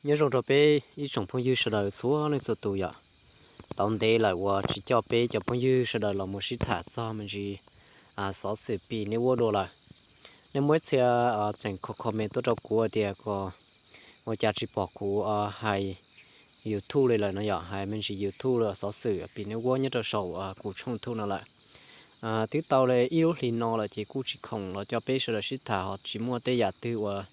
Nyob zoo rau peb ib tsoom phooj ywg sawv daws txhua leej txhua tus yom. Tau ntev lawm uas tsis coj peb cov phooj ywg sawv daws los mus sib tham txog me ntsis xov xwm pis niv uab dua lawm. Nej muaj ib txhia tseem comment tuaj rau kuv tias kom ua cas tsis pom kuv hais YouTube li lawm no yom, hais me ntsis YouTube los xov xwm pis niv uab nyob rau saum kuv tshooj YouTube no lawm. Twb tau li ib lub hlis no lawm ces kuj tsis khoom los coj peb sawv daws sib tham ho tsis muaj tej yam twg uas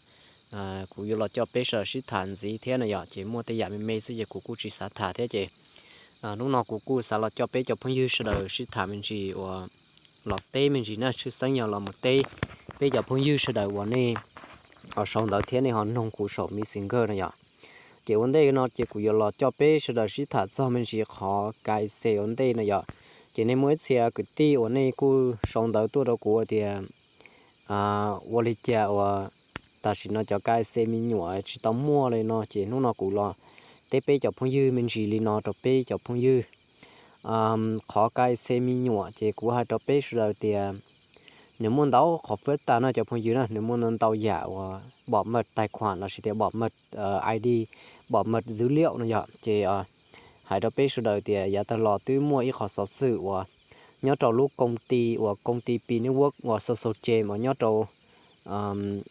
kuv yuav los coj peb sawv daws sib tham ntxiv thiab no yom, ces muaj tej yam me me xwb ces kuv kuj tsis xav tham thiab ces hnub no kuv kuj xav los coj peb cov phooj ywg sawv daws sib tham me ntsis uas los teb me ntsis na, tshwj xeeb yog los mus teb peb cov phooj ywg sawv daws uas nej sau ntawv thiab nej ho noog kuv saum Messenger no yom. Ces ua ntej no ces kuv yuav los coj peb sawv daws sib tham txog me ntsis qhov K Y C ua ntej no yom. Ces nej muaj ib txhia kwv tij uas nej kuj sau ntawv tuaj rau kuv tias ua li cas uas tam sim no cov K Y C me nyuam tsis tau muaj li no ces hnub no kuv los teb peb cov phooj ywg me ntsis li no rau peb cov phooj ywg. Qhov K Y C me nyuam ces kuv hais rau peb sawv daws tias nws muaj ntau qhov fab tas no cov phooj ywg na, nws muaj ntau ntau yam uas bảo mật tài khoản lossis tias bảo mật ID, bảo mật dữ liệu no yom. Ces hais rau peb sawv daws tias yav tag los twb muaj ib qhov xov xwm uas nyob rau lub công ty uas công ty Pi Network uas Social Chain uas nyob rau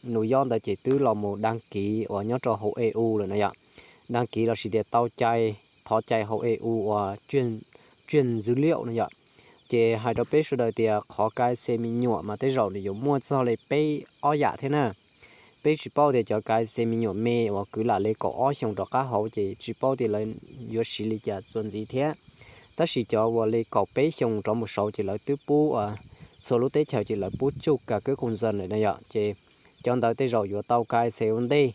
New York ntawd ces twb los mus đăng ký uas nyob rau hauv E U lawm no yom. Đăng ký lossis tias tau cai, thov cai hauv E U uas truyền dữ liệu no yom. Ces hais rau peb sawv daws tias qhov K Y C me nyuam mas tej zaum nws yuav muaj txog li peb ob yam thiab na. Peb tsis paub tias cov K Y C me nyuam me uas kwv lam li kaum ob xyoos rov qab hauv ces tsis paub tias lawv yuav siv li cas txuas ntxiv thiab. Tab sis cov uas li kaum peb xyoos rov mus saud ces lawv twb pub txhua lub teb chaws ces lawv pub tsuj kas kub koos zas lawm no yom. Ces cov ntawd tej zaum yuav tau K Y C ua ntej,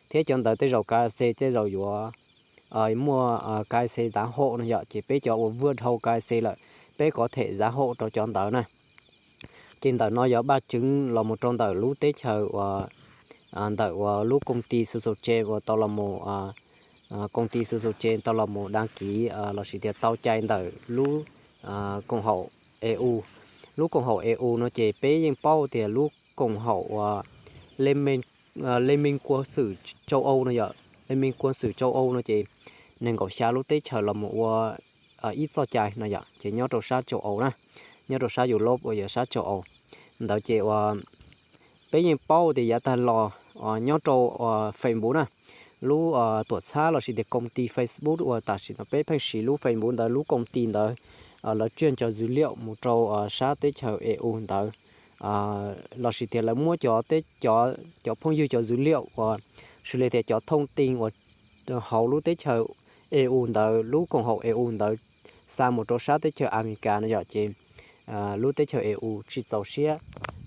thiab cov ntawd tej zaum K Y C tej zaum yuav muaj K Y C dán hộ no yom. Ces peb cov uas vươn dhau K Y C lawm, peb có thể dán hộ rau cov ntawd na. Ces ntawm no yog ba chứng los mus rau ntawm lub teb chaws uas ntawm uas lub công ty Social Chain uas tau los mus công ty Social Chain tau los mus đăng ký lossis tias tau cai ntawm lub koom haum E U. Lub koom haum E U no ces peb yeej paub tias lub koom haum uas Liên minh, Liên minh quân sự châu Âu no yom, Liên minh quân sự châu Âu no ces nees nkaum xya lub teb chaws los mus ua ib txoj cai no yom, ces nyob rau sab châu Âu na, nyob rau sab Europe uas yog sab châu Âu ntawd ces uas peb yeej paub tias yav tag los nyob rau Facebook na, lub tuam txhab lossis tias công ty Facebook uas tam sim no peb pheej siv lub Facebook ntawd, lub công ty ntawd lawv truyền cov dữ liệu mus rau sab teb chaws E U ntawd, lossis tias lawv muab cov, cov phooj ywg cov dữ liệu uas xws li tias cov thông tin uas hauv lub teb chaws E U ntawd, lub koom haum E U ntawd xa mus rau sab teb chaws Amelikas no yom, ces lub teb chaws E U tsis txaus siab,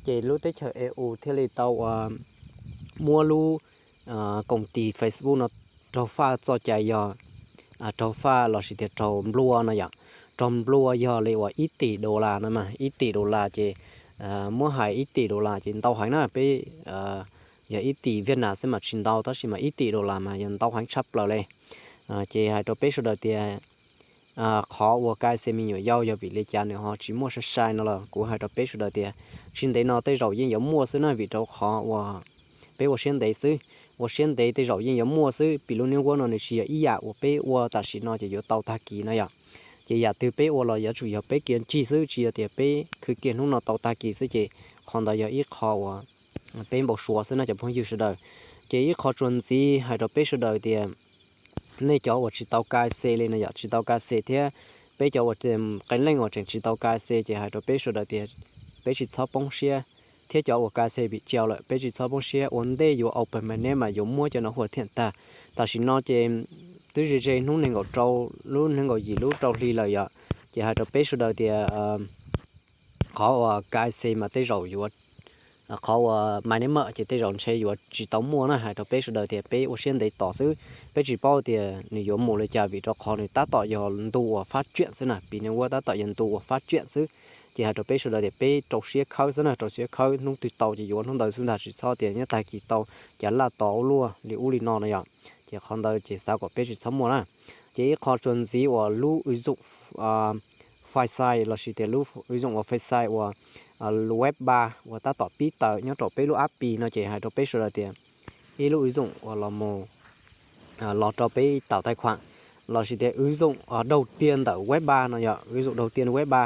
ces lub teb chaws E U thiaj li tau muab lub công ty Facebook no raug faj txoj cai yog raug faj lossis tias raug nplua no yom. Raug nplua yog li uas ib tis dollar no mas, ib tis dollar ces muab hais ib tis dollar ces ntau heev na, peb yog ib tis Việt Nam xwb mas tsis ntau tab sis mas ib tis dollar mas yog ntau heev tshaj plaws li. Ces hais rau peb sawv daws tias qhov uas K Y C me nyuam yaus yog vim li cas nws ho tsis muaj sai sai no los kuv hais rau peb sawv daws tias tsis ntev no tej zaum yeej yuav muaj xwb na, vim rau qhov uas peb ua siab ntev xwb, ua siab ntev tej zaum yeej yuav muaj xwb. Pis lub niab guab no nws tsis yog ib yam uas peb ua tam sim no ces yuav tau tag kis no yom. Ces yam twg peb ua los yuav tsum yog peb kiav ntsig xwb, tsis yog tias peb khwv kiag hnub no tau tag kis xwb, ces qhov ntawd yog ib qho uas peb npau suav xwb na cov phooj ywg sawv daws. Ces ib qho tsuas ntxiv hais rau peb sawv daws tias nej cov uas tsis tau K Y C li no yom, tsis tau K Y C thiab peb cov uas qee leej uas tseem tsis tau K Y C ces hais rau peb sawv daws tias peb tsis txhob poob siab, thiab cov uas K Y C vim tsis tau lawm peb tsis txhob poob siab, ua ntej yuav open mainnet mas yuav muab cov no hua thiam tag. Tam sim no ces twb ze ze hnub nees nkaum rau, lub nees nkaum yim lub rau hli lawm yom, ces hais rau peb sawv daws tias qhov uas K Y C mas tej zaum yuav, qhov uas mainnet mas ces tej zaum ntshe yuav tsis tau muaj na, hais rau peb sawv daws tias peb ua siab ntev tos xwb, peb tsis paub tias nws yuav mus li cas vim rau qhov nws tab tom yog ntu uas phát triển xwb na, pis niab guab tab tom yog ntu uas phát triển xwb. Ces hais rau peb sawv daws tias peb rau siab khawb xwb na, rau siab khawb, hnub twg tau ces yuav hnub ntawd xwb ntag, tsis txhob tias nyob tag kis tau cas laj tos ua luaj li ub li no no yom. Ces qhov ntawd ces xav kom peb tsis txhob muaj na. Ces ib qho tsuas ntxiv uas lub ứng dụng Face lossis tias lub ứng dụng uas Face uas web ba uas tab tom pib tawm nyob rau peb lub app Pi no ces hais rau peb sawv daws tias ib lub ứng dụng uas los mus los rau peb tau taij khuam lossis tias wb zoom daug tiag ntawm web ba no yom, wb zoom daug tiag web ba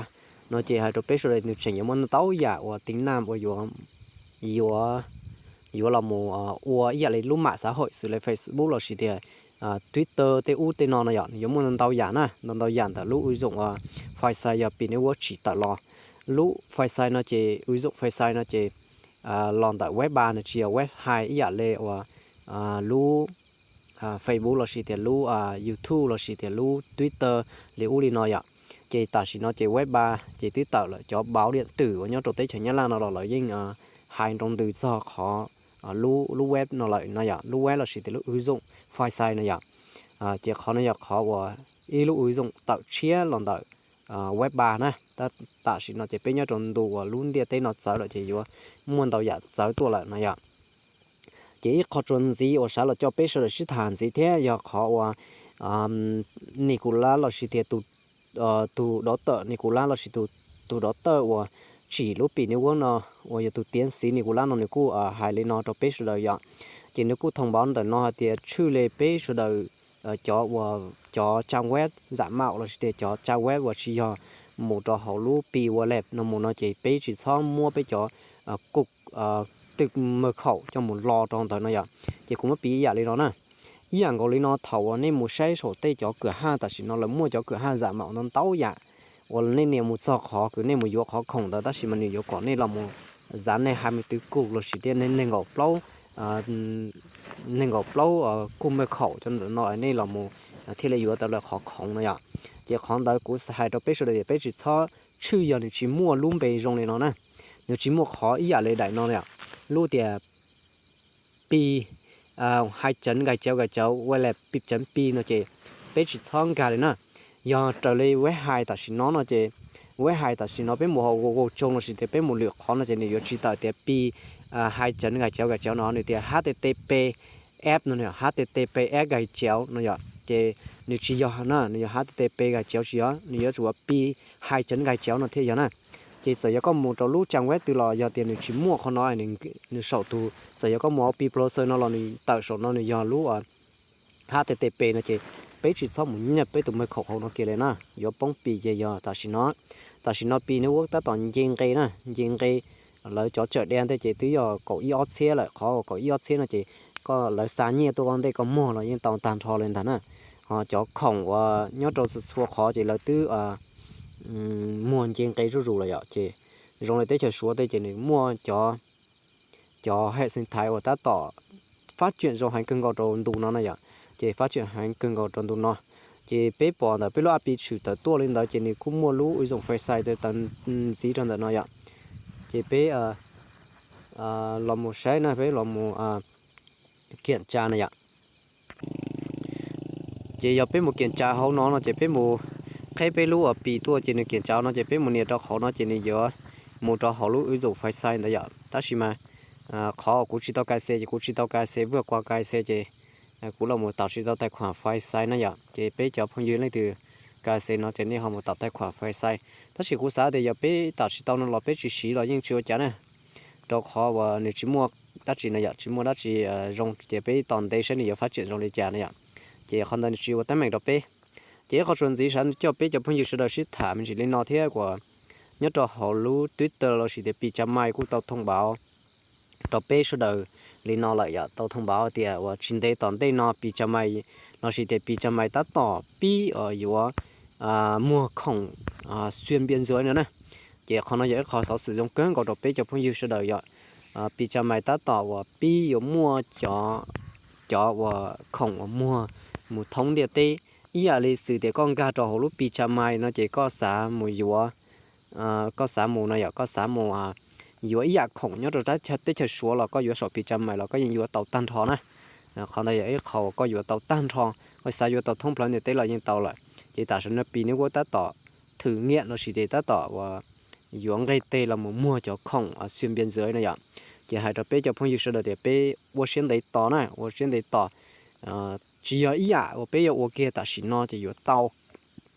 no ces hais rau peb sawv daws nws tseem yuav muaj ntau yam uas tiv nam uas yuav, yuav, yuav los mus ua ib yam li lub mam xav hawm xws li Facebook lossis tias Twitter tej ub tej no no yom, nws yuav muaj ntau yam na, ntau ntau yam ntawm lub wb zoom Fai Sai yog Pi Network tsim tawm los. Lub Fai Sai no ces wb zoom Fai Sai no ces los ntawm web ba, nws tsis yog web hais ib yam li uas lub Facebook lossis tias lub YouTube lossis tias lub Twitter li ub li no yom. Ces tam sim no ces web ba ces twb tawm lawm, cov pauv diam twm uas nyob rau teb chaws Nyab Laj no los lawv yeej hais nroo ntws txog qhov lub web no lawm no yom, lub web lossis tias lub wb zoom Fai Sai no yom. Ces qhov no yog qhov uas ib lub wb zoom tawm tshiab los ntawm web ba na. Tam sim no ces peb nyob rau ntu uas lub ntiaj teb no txawv lawm ces yuav muaj ntau yam txawv tuaj lawm no yom. Ces ib qho tsuas ntxiv uas xav los coj peb sawv daws sib tham ntxiv thiab yog qhov uas Nikulab lossis tias tus dov tawm Nikulab lossis tus dov tawm uas tsim lub Pi Network no uas yog tus tiav xiv Nikulab no nws kuj hais li no rau peb sawv daws yom. Ces nws kuj thooj npauv ntawm no hais tias tshwj li peb sawv daws cov uas cov trang web zam maum lossis tias cov trang web uas tsis yog mus rau hauv lub Pi Wallet no mus no ces peb tsis txhob muab peb cov kuj twj mawg khaum coj mus lo rau ntawd no yom. Ces kuv muab piv ib yam li no na, ib yam nkaus li no thaum uas nej mus saib saum tej cov kwm haj tam sim no lawv muaj cov kwm haj zam maum no ntau yam uas nej nias mus txog qhov kws nej mus yuav qhov khoom ntawd tab sis mas nws yuav kom nej los mus zav nej hais me twv kuj lossis tias nej nees nkaum plaub nees nkaum plaub kuj mawg khaum cov ntawm no nej los mus thiaj li yuav tau lawv qhov khoom no yom. Ces qhov ntawd kuv hais rau peb sawv daws tias peb tsis txhob, tshwj yog nws tsis muaj lub npe zoo li no na, nws tsis muaj qhov ib yam li daim no yom, lub tias Pi, hais cawv nkais cawv nkais cawv ua li Pi cawv Pi no ces peb tsis txhob nkag li na. Yog raws li web hais tam sim no no ces, web hais tam sim no peb mus hauv Google Chrome lossis tias peb mus lwm qhov no ces nws yuav tsis tawm tias Pi hais cawv nkais cawv nkais cawv no, nws tias H T T P F no, H T T P F nkais cawv no yom. Ces nws tsis yog na, nws yog H T T P nkais cawv tsis yog, nws yuav tsum ua Pi hais cawv nkais cawv no thiaj yog na. Ces txawm yog koj mus rau lub trang web twg los yog tias nws tsis muaj qhov no, nws saum tus, txawm yog koj mus hauv Pi browser no los nws tawm saum no nws yog lub H T T P no ces peb tsis txhob mus nyaj peb tus mawg khaum hauv no kiag li na, yuav poob Pi ces yog tam sim no. Tam sim no Pi Network tab tom nce nqe na, nce nqe, lawv cov tsawm dai ntej ces twb yog kaum ib ob txhiab lawm, qhov kaum ib ob txhiab no ces koj lawv xa nyiaj tuaj koj ntej koj muag los yeej tau tag nrho li ntag na. Ho cov khoom uas nyob rau txhua txhua qhov ces lawv twb muag nce nqe zuj zus lawm yom. Ces zoo li teb chaws Suav tej ces nws muaj cov, cov hệ sinh thái uas tab tom phát triển zoo heev kawg nkaus rau ntu no na yom. Ces phát triển heev kawg nkaus rau ntu no. Ces peb pom ntawm peb lub app tshwm tawm tuaj li ntawd ces nws kuj muaj lub wb zoom Fai Sai tawm ntxiv rau ntawm no yom. Ces peb los mus saib na, peb los mus kiểm tra no yom. Ces yog peb mus kiểm tra hauv no no ces peb mus qheb peb lub Pi tuaj ces nws kiểm tra no ces peb mus nias rau hauv no ces nws yuav mus rau hauv lub wb zoom Fai Sai ntawd yom. Tab sis mas qhov kuv tsis tau cài xe ces kuv tsis tau cài xe, vượt qua cài xe ces kuv los mus tạo tsis tau tài khoản Fai Sai na yom. Ces peb cov phooj ywg leej twg cài xe no ces nej ho mus tạo tài khoản Fai Sai. Tab sis kuv xav tias yog peb tạo tsis tau no los peb tsis siv los yeej tsis ua cas na, rau qhov uas nws tsis muaj dab tsi na yom, tsis muaj dab tsi zoo ces peb tos ntev saib nws yuav phát triển zoo li cas na yom. Ces qhov ntawd nws tsis ua teeb meem rau peb. Ces ib qho tsuas ntxiv xav coj peb cov phooj ywg sawv daws sib tham me ntsis li no thiab uas nyob rau hauv lub Twitter lossis tias Pi Cam Mai kuj tau thông báo rau peb sawv daws li no lawm yom, tau thông báo tias uas tsis ntev tom ntej no Pi Cam Mai lossis tias Pi Cam Mai tab tom pib yuav muag khoom xuyên biên giới no na. Ces qhov no yog ib qho xov xwm zoo kawg nkaus rau peb cov phooj ywg sawv daws yom. Pi Cam Mai tab tom uas pib yuav muaj cov, cov uas khoom uas muag mus thoob ntiaj teb. Ib yam li xwm tias koj nkag rau hauv lub Pi Cam Mai no ces koj xav mus yuav, koj xav mus no yom, koj xav mus yuav ib yam khoom nyob rau teb chaws Suav los koj yuav saum Pi Cam Mai los koj yeej yuav tau tag nrho na. Qhov ntawd yog ib qho uas koj yuav tau tag nrho, koj xav yuav tau thoob plaws ntiaj teb los yeej tau lawm. Ces tam sim no Pi Network tab tom thử nghiệm lossis tias tab tom uas yuav nqeg teg los mus muag cov khoom xuyên biên giới no yom. Ces hais rau peb cov phooj ywg sawv daws tias peb ua siab ntev tos na, ua siab ntev tos. Tsis yog ib yam uas peb yuav ua kiag tam sim no ces yuav tau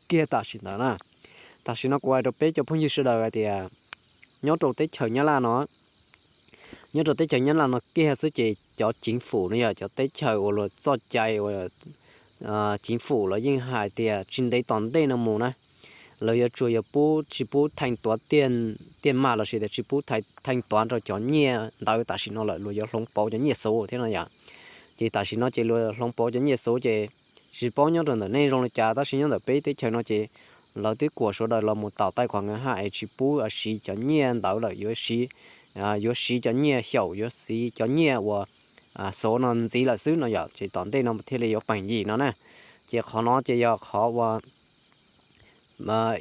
kiag tam sim ntawd na. Tam sim no kuv hais rau peb cov phooj ywg sawv daws hais tias nyob rau teb chaws Nyab Laj no, Nyob rau teb chaws Nyab Laj no kiag xwb ces cov ceev fwm no yog cov teb chaws uas luag txoj cai uas ceev fwm los yeej hais tias tsis ntev tom ntej no mus na, lawv yuav tsuas yuav pub tsis pub theej tuav tiaj maj los sis tias tsis pub theej tuav rau cov nyiaj ntawd tam sim no lawm, luag yuav hloov pauv cov nyiaj xuv thiab no yom. Ces tam sim no ces luag hloov pauv cov nyiaj xuv ces tsis paub nyob rau ntawm nej zoo li cas, tab sis nyob ntawm peb teb chaws no ces lawv twb kuam sawv daws los mus taus taij qhov nkawd haj es tsis pub siv cov nyiaj ntawd lawm, yuav siv yuav siv cov nyiaj xyaum, yuav siv cov nyiaj uas xuv no ntxiv lawm xwb no yom, ces tom ntej no thiaj li yuav peem yim no na. Ces qhov no ces yog qhov uas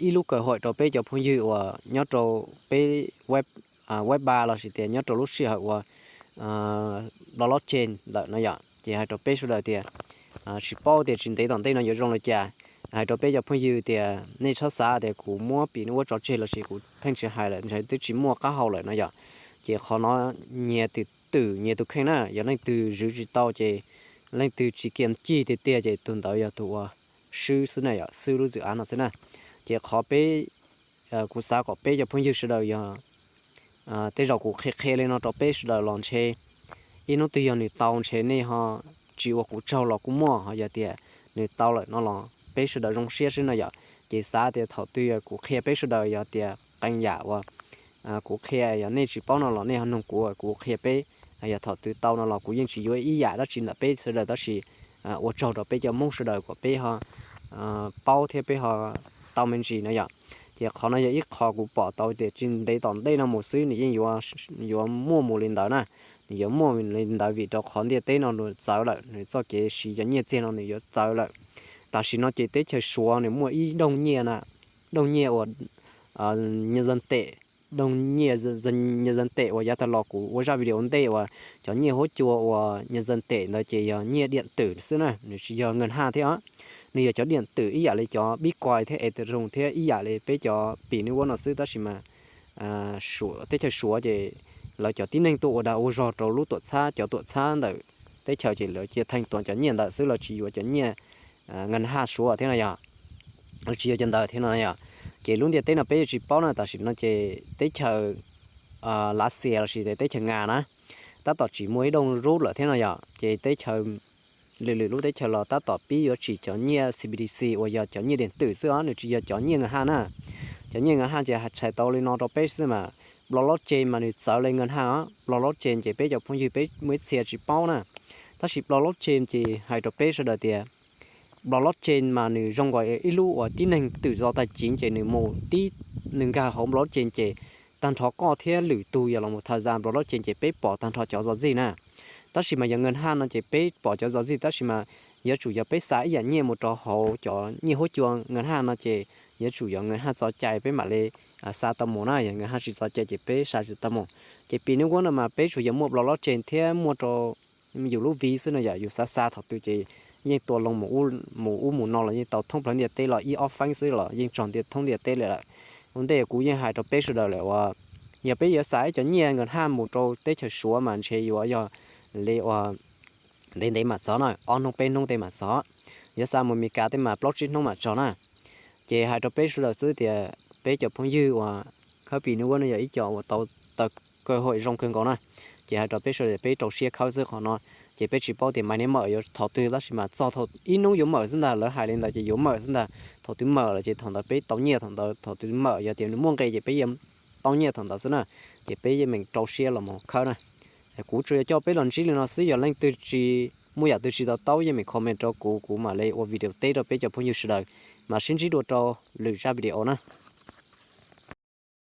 ib lub kawm hauj lwm rau peb cov phooj ywg uas nyob rau peb web ba los sis tias nyob rau lub sij hawm uas blockchain lawm no yom, ces hais rau peb sawv daws tias tsis paub tias tsis ntev tom ntej no yuav zoo li cas. Hais rau peb cov phooj ywg tias nej txhob xav tias kuv muab pim nub ua tso tseg los sis kuv pheej tsis hais lawm, ntshe twb tsis muaj qab hau lawm no yom. Ces qhov no nyias tus twm nyias tus kheej na, yog leej twg zwv tsis tau ces leej twg tsis kiam cig tiag tiag ces tus ntawd yog tus uas swb xwb na yom, swb lub zwm av no xwb na. Ces qhov peb, kuv xav kom peb cov phooj ywg sawv daws yog tej zaum kuv qhia qhia li no rau peb sawv daws los ntshe ib hnub twg yog nws tau ntshe nej ho tsis ua kuv tsaug los kuj muaj, ho yog tias nws tau lawm no los peb sawv daws zoo siab xwb no yom. Ces xav tias thaum twg kuv qhia peb sawv daws yog tias qee yam uas kuv qhia yog nej tsis paub no los nej ho nug kuv, kuv qhia peb. Yog thaum twg tau no los kuv yeej tsis yuav ib yam dab tsi ntawm peb sawv daws tab sis ua tsaug rau peb cov Hmoob sawv daws kom peb ho paub thiab peb ho tau me ntsis no yom. Ces qhov no yog ib qho kuv pom tau tias tsis ntev tom ntej no mus xwb nws yeej yuav muaj mus li ntawd na. Nws yuav muaj li ntawd vim rau qhov ntiaj teb no nws txawv lawm, nws txoj kev siv cov nyiaj txiag no nws yuav txawv lawm. Tam sim no ces teb chaws Suav nws muaj ib dooj nyiaj na, dooj nyiaj uas nyiaj zan tem, dooj nyiaj nyiaj zan tem uas yav tag los kuv ua zaj video ntej uas cov nyiaj huab cua uas nyiaj zan tem ntawd ces yog nyiaj diam twm xwb na, nws tsis yog nkaj haj thiab os. Nws yog cov diam twm ib yam li cov Bitcoin thiab Ethereum thiab ib yam li peb cov pim nub ua no xwb tab sis mas teb chaws Suav ces lawv cov tib neeg tuaj ua dag ua zog rau lub tuam txhab, cov tuam txhab ntawm teb chaws ces lawv cia theej tuav cov nyiaj ntawd xwb, lawv tsis yuav cov nyiaj nkaj haj Suav thiab no yog, lawv tsis yuav cov ntawd thiab no yom. Ces lub ntiaj teb no peb yeej tsis paub na, tam sim no ces teb chaws Lav Xias los sis teb chaws Nga na tab tom tsim muaj ib dooj rub lawm thiab no yom. Ces teb chaws, lwm lwm lub teb chaws los tab tom pib yuav tsim cov nyiaj C B D C uas yog cov nyiaj diam twm xwb os, nws tsis yog cov nyiaj nkaj haj na. Cov nyiaj nkaj haj ces tshais tau li no rau peb xwb mas, blockchain mas nws txawv li nkaj haj os. Blockchain ces peb cov phooj ywg peb muaj ib txhia tsis paub na, tab sis blockchain ces hais rau peb sawv daws tias blockchain mas nws zoo nkaus ib lub uas tib neeg twm zov tais civ ces nws mus tib, nws nkag hauv blockchain ces tag nrho koj thiab lwm tus yog los mus tham zaj blockchain ces peb pom tag nrho cov zov zig na. Tab sis mas yog nkaj haj no ces peb pom cov zov zig tab sis mas yuav tsum yog peb xa ib yam nyiaj mus rau hauv cov nyiaj huab cua nkaj haj no ces yuav tsum yog nkaj haj txo cai peb mam li xa tau mus na, yog nkaj haj tsis txo cai ces peb xa tsis tau mus. Ces pim nub ua no mas peb tsuas yog muaj blockchain thiab muaj rau yus lub viv xwb no yom, yus xav xa thaum twg ces yeej tua loo mus ub mus no los yeej tau thoob plaws ntiaj teb los ib ob feeb xwb los yeej txog ntiaj thoob ntiaj teb li lawm. Ua ntej kuv yeej hais rau peb sawv daws lawm uas yog peb yuav xa ib cov nyiaj nkaj haj mus rau teb chaws Suav mas ntshe yuav yog li uas ntev ntev mam txog na, ob hnub peb hnub tej mam txog. Yuav xa mus Meskas tej mas plaub tsib hnub mam txog na. Ces hais rau peb sawv daws xwb tias peb cov phooj ywg uas khawb pim nub ua no yog ib co uas tau taw kaw hauj zoo kawg nkaus na. Ces hais rau peb sawv daws peb rau siab khawb xwb qhov no. Ces peb tsis paub tias maiv niab mawm yuav thaum twg tab sis mas txog thaum ib hnub yuav mawm xwb ntag, lawv hais li ntawd ces yuav mawm xwb ntag. Thaum twg mawm lawm ces thaum ntawd peb tau nyiaj thaum ntawd, thaum twg mawm yog tias nws muaj nqe ces peb yuav tau nyiaj thaum ntawd xwb na. Ces peb yeej meem rau siab los mus khawb na. Kuv tsuas yog coj peb los ntsib li no xwb, yog leej twg tsis muaj yam twg tsis to taub yeej meem comment rau kuv, kuv mam li ua video teb rau peb cov phooj ywg sawv daws. Mam sib ntsib dua rau lwm zaj video na.